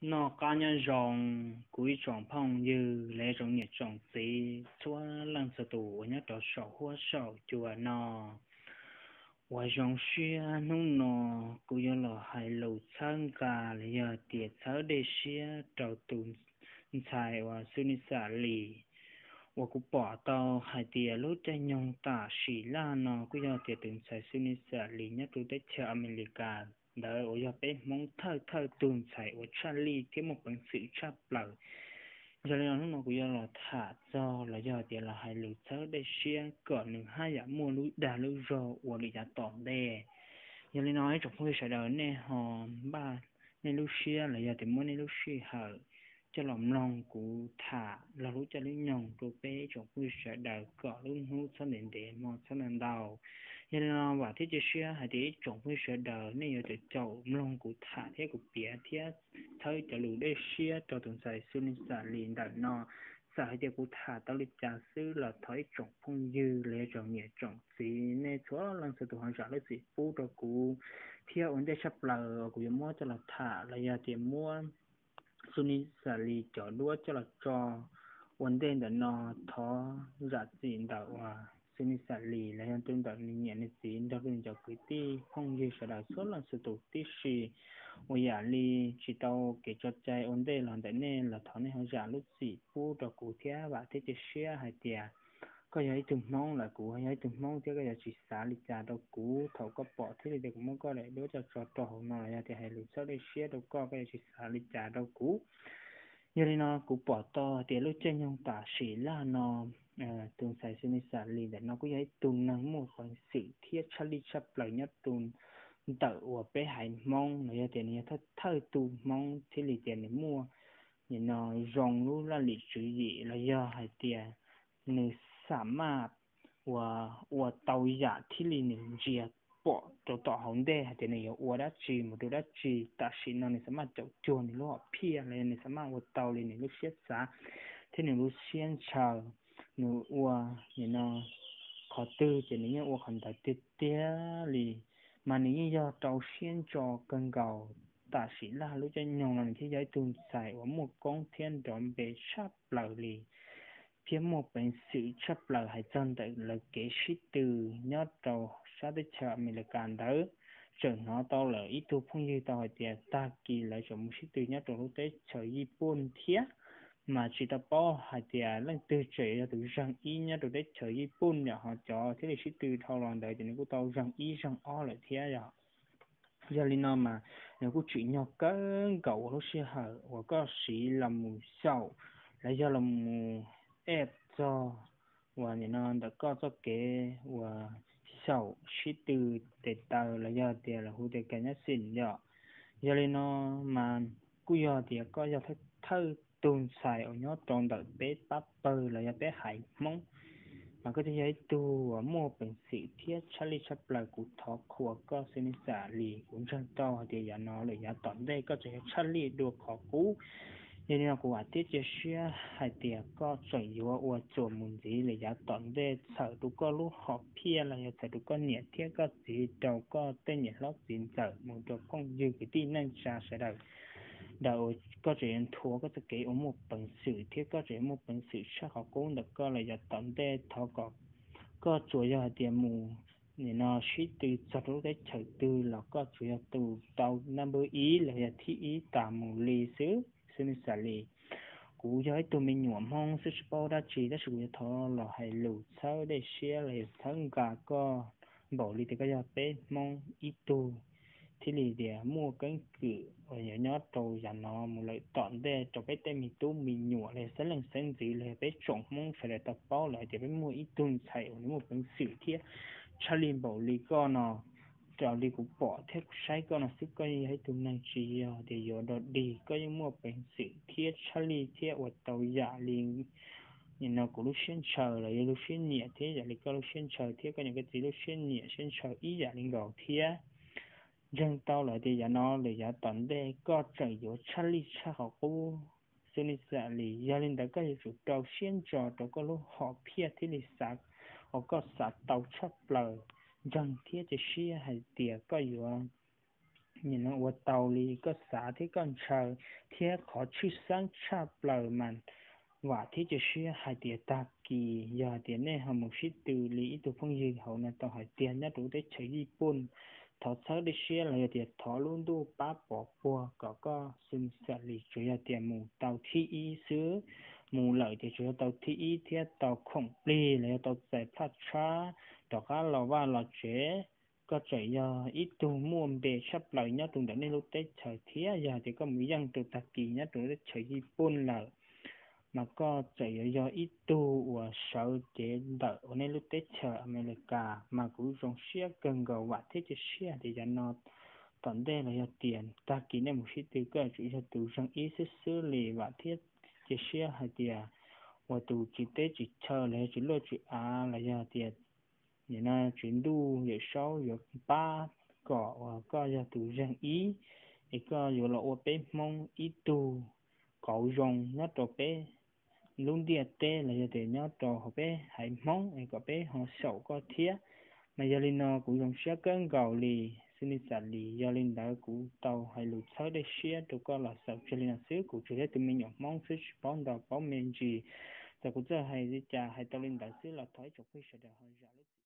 Noj qab nyob zoo, kuv ib tsoom phooj ywg los yog tsoom niam tsoom txiv txhua leej txhua tus uas nyob rau saum huab saum cua no. Uas zoo siab hnub no kuv yuav los hais lus txhawb nqa los yog tias txhawb dej siab rau tus ntxhais uas Xu Ni Xas Lis, uas kuv pom tau hais tias lub caij nyoog tam sim laj no kuj yog tias tus ntxhais Xu Ni Xas Lis nyob rau teb chaws Amelikas ntawd uas yog peb Hmoob thawj thawj tug ntxhais uas tshaj lij thiab muaj peev xwm tshaj plaws. Yog li no hnub no kuv yuav los tham txog los yog tias los hais lus txhawb dej siab kom nws haj yam muaj lub dag lub zog ua lwm yav tom ntej. Yog li no ib tsoom phooj ywg sawv daws nej ho npaj nej lub siab los yog tias muab nej lub sij hawm coj los mloog kuv tham log lub caij lub nyoog rau peb ib tsoom phooj ywg sawv daws kom lub hnub txhob ntev ntev hmo txhob ntau ntau. Yog li no vam thiab cia siab hais tias ib tsoom phooj ywg sawv daws nej yuav tsum caum mloog kuv tham thiab kuv piav thiab txhawb cov lus dej siab rau tus ntxhais Xu Ni Xas Lis ntawm no. Txawm hais tias kuv tham tau li cas xwb los thov ib tsoom phooj ywg los yog tsoom niam tsoom txiv nej txhua leej txhua tus ho zam lub txim pub rau kuv thiab ua ntej tshaj plaws kuv yuav muab coj los tham los yog tias muab Xu Ni Xas Lis cov duab coj los tso ua ntej ntawm no, thov zam txim ntawm uas Xu Ni Xas Lis los yog rau ntawm nws niam nws txiv nrog rau nws cov kwv tij phooj ywg sawv daws txhua leej txhua tus tib si. Uas yam li tsis tau kev tso cai ua ntej los ntawm nej los thov nej ho zam lub txim pub rau kuv thiab vam thiab cia siab hais tias koj yog ib tug Hmoob lawm kuv yog ib tug Hmoob thiab koj yuav tsis xav li cas rau kuv thaum koj pom thiab li tias kuv muab koj daim duab coj tso rau hauv no los yog tias hais lus txhawb dej siab rau koj, koj yuav tsis xav li cas rau kuv. Yog li no kuv pom tau hais tias lub caij nyoog tam sim laj no tus ntxhais Xu Ni Xas Lis ntawm no kuj yog ib tug neeg muaj peev xwm thiab tshaj lij tshaj plaws nyob rau ntawm uas peb haiv Hmoob los yog tias nws yog thawj thawj tug Hmoob thiaj li tias nws muaj nim no zoo lub laj lim tswv yim los yog hais tias nws xam maj uas ua tau yam thiaj li nws ntsia pom rau tom hauv ntej hais tias nws yuav ua dab tsi mus rau dab tsi. Tam sim no nws xam maj caum cuag nws lub hom phiaj los yog nws xam maj ua tau li nws lub siab xav thiab nws lub siab ntshaw. Nws ua nim no qhov twg ces nws yeej ua qhov ntawd tiag tiag li, mas nws yeej yog rau siab ntso kawg nkaus. Tam sim laj lub caij nyoog no nws thiaj yog ib tug ntxhais uas muaj koob thiab nrov npe tshaj plaws li thiab muaj peev xwm tshaj plaws hais txog ntawm lawv kev sib tw nyob rau sab teb chaws Amelikas ntawd. Tseem hnov tau lawm ib tug phooj ywg tau hais tias tag kis lawv tseem mus sib tw nyob rau lub teb chaws Yij Pun thiab, mas tsis tau paub hais tias leej twg tseem yog tus zeeg ib nyob rau teb chaws Yij Pun yom, ho cov thiaj li sib tw dhau los ntawd ces nws kuj tau zeeg ib zeeg ob lawm thiab yom. Yog li no mas nws kuj tsim nyog kawg nkaus ua lub sij hawm uas koj siv los mus xyaum los yog los mus ej txog uas nim no ntawm koj txoj kev uas xyaum sib tw tes taw los yog tias lawv hu tias kas nyab xim yom. Yog li no mas kuj yog tias koj yog thawj tug ntxhais uas nyob rau ntawm peb pab pawg los yog peb haiv Hmoob, mas koj thiaj yog ib tug uas muaj peev xwm thiab tshaj lij tshaj plaws. Kuv thov qhuas koj Xu Ni Xas Lis, kuv ntseeg tau hais tias yav no lawm yav tom ntej koj tseem yuav tshaj lij dua qhov qub. Yog li no kuv vam thiab cia siab hais tias koj tseem yuav ua txuas mus ntxiv lawm yav tom ntej txhawm rau koj lub hom phiaj los yog txhawm rau koj niam thiab koj txiv rau koj tej niam hlob txiv ntxawm mus rau phooj ywg kwv tij neej tsa sawv daws. Ntawm uas koj tseem yuav nthuav koj txoj kev uas muaj peev xwm thiab koj tseem yuav muaj peev xwm tshaj qhov qub ntawm koj lawm yav tom ntej. Thov kom koj tsuas yog hais tias mus nim no sib tw txog rau lub teb chaws twg los koj tsuas yog tus tau nab npawb ib los yog thib ib tas mus li xwb. Xu Ni Xas Lis, kuv yog ib tug me nyuam Hmoob xwb tsis paub dab tsi tab sis kuv yuav thov los hais lus txhawb dej siab los yog txhawb nqa koj npaum li tias koj yog peb Hmoob ib tug thiaj li tias muaj keeb kwm uas yuav nyob rau yav no mus lawm tom ntej rau peb tej me tub me nyuam los yog xeeb leej xeeb ntxwv los yog peb tsoom Hmoob sawv daws tau paub lawm hais tias peb muaj ib tug ntxhais uas nws muaj peev xwm thiab tshaj lij npaum li koj no. Raws li kuv pom thiab kuv saib koj no xwb koj yeej yog ib tug neeg tsis yog tias yuav dog dig, koj yeej muaj peev xwm thiab tshaj lij thiab ua tau yam li nim no kuv lub siab ntshaw los yog lub siab nyiam thiab yam li koj lub siab ntshaw thiab koj niam koj txiv lub siab nyiam siab ntshaw ib yam li nkaus thiab. Ntseeg tau lawm tias yav no lawm yav tom ntej koj tseem yuav tshaj lij tshaj qhov qub. Xu Ni Xas Lis, yog li ntawd koj yuav tsum rau siab ntso rau koj lub hom phiaj thiaj li xav uas koj xav tau tshaj plaws. Ntseeg thiab cia siab hais tias koj yuav ua tau li koj xav thiab koj ntshaw, thiab qhov tshwj xeeb tshaj plaws mas vam thiab cia siab hais tias tag kis yog hais tias nej ho mus sib tw li ib tug phooj ywg hauv no tau hais tias nyob rau teb chaws Yij Pooj, thov txhawb dej siab los yog tias thov lub ntuj pab pov puag kom koj xwm xam li tsuas yog tias mus tau thib ib xwb, mus lawm ces tsuas yog tau thib ib thiab tau khoom plig los yog tau txais plaj tshab rov qab los vaj los tsev. Koj tseem yog ib tug muaj npe tshaj plaws nyob rau ntawm nej lub teb chaws thiab yog hais tias koj mus yeej rau tag kis nyob rau teb chaws Yij Pooj lawm mas koj tseem yuav yog ib tug uas sawv cev ntawm uas nej lub teb chaws Amelikas mas kuv zoo siab kawg nkaus, vam thiab cia siab tias yav no tom ntej los yog tias tag kis nej mus sib tw koj tsuas yog tus zeeg ib xwb xwb li, vam thiab cia siab hais tias uas tus tsis teb tsis chaw los yog tsis luaj tsis av los yog tias nim no Tswv Ntuj Yawm Saub yuav pab kom uas koj yog tus zeeg ib, es koj yuav los ua peb Hmoob ib tug qauv zoo nyob rau peb lub ntiaj teb los yog tias nyob rau hauv peb haiv Hmoob es kom peb ho xyaum koj thiab. Mas yog li no kuv zoo siab kawg nkaus li xwb ne Xas Lis. Yog li ntawd kuv tau hais lus txhawb dej siab rau koj los xaus tseg li no xwb. Kuv tsuas yog tus me nyuam Hmoob xwb tsis paub ntau paub me ntsis, txawm kuv txawj hais li cas hais tau li ntawd xwb los thov ib tsoom phooj ywg sawv daws ho zam